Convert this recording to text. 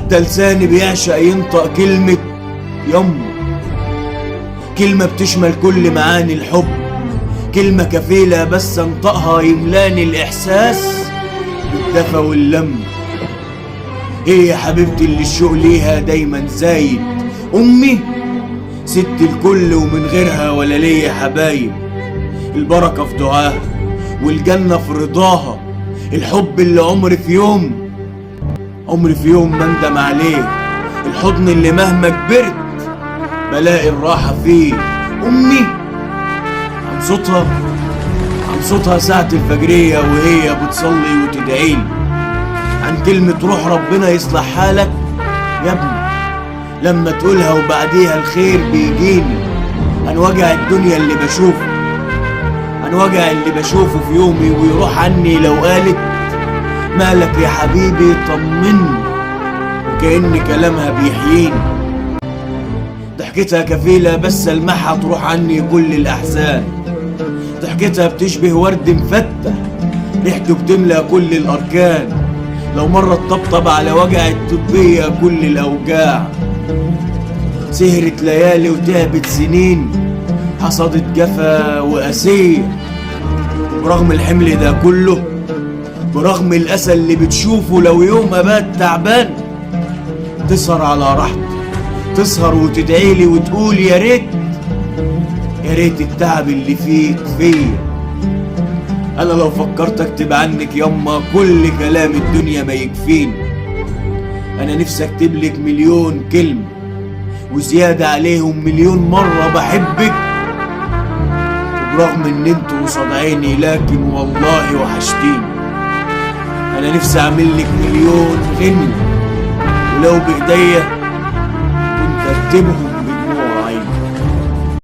حتى لساني بيعشق ينطق كلمة يما، كلمة بتشمل كل معاني الحب، كلمة كفيلة بس انطقها يملاني الإحساس بالدفى واللم. ايه يا حبيبتي اللي الشوق ليها دايما زايد، أمي ست الكل ومن غيرها ولا ليا حبايب. البركة في دعاها والجنة في رضاها، الحب اللي عمري في يوم، عمري في يوم ما اندم عليه، الحضن اللي مهما كبرت بلاقي الراحة فيه. أمي عن صوتها، عن صوتها ساعة الفجرية وهي بتصلي وتدعيلي، عن كلمة روح ربنا يصلح حالك يا ابني لما تقولها وبعديها الخير بيجيني، عن وجع الدنيا اللي بشوفه، عن وجع اللي بشوفه في يومي ويروح عني لو قالت مالك يا حبيبي طمني، وكأن كلامها بيحييني. ضحكتها كفيلة بس المحها تروح عني كل الأحزان، ضحكتها بتشبه ورد مفتح ريحته بتملى كل الأركان، لو مرة تطبطب على وجع الطبية كل الأوجاع. سهرت ليالي وتعبت سنين، حصدت جفا وقاسية، برغم الحمل ده كله، برغم الأسى اللي بتشوفه لو يوم أبات تعبان، تسهر على راحتي، تسهر وتدعيلي وتقول يا ريت، يا ريت التعب اللي فيك فيا. أنا لو فكرت أكتب عنك يما كل كلام الدنيا ما يكفيني، أنا نفسي أكتب لك مليون كلمة وزيادة عليهم مليون مرة بحبك، وبرغم إن انتوا قصاد عيني لكن والله وحشتيني. أنا نفسي أعمل لك مليون غنوة ولو بإيديا كنت أكتبهم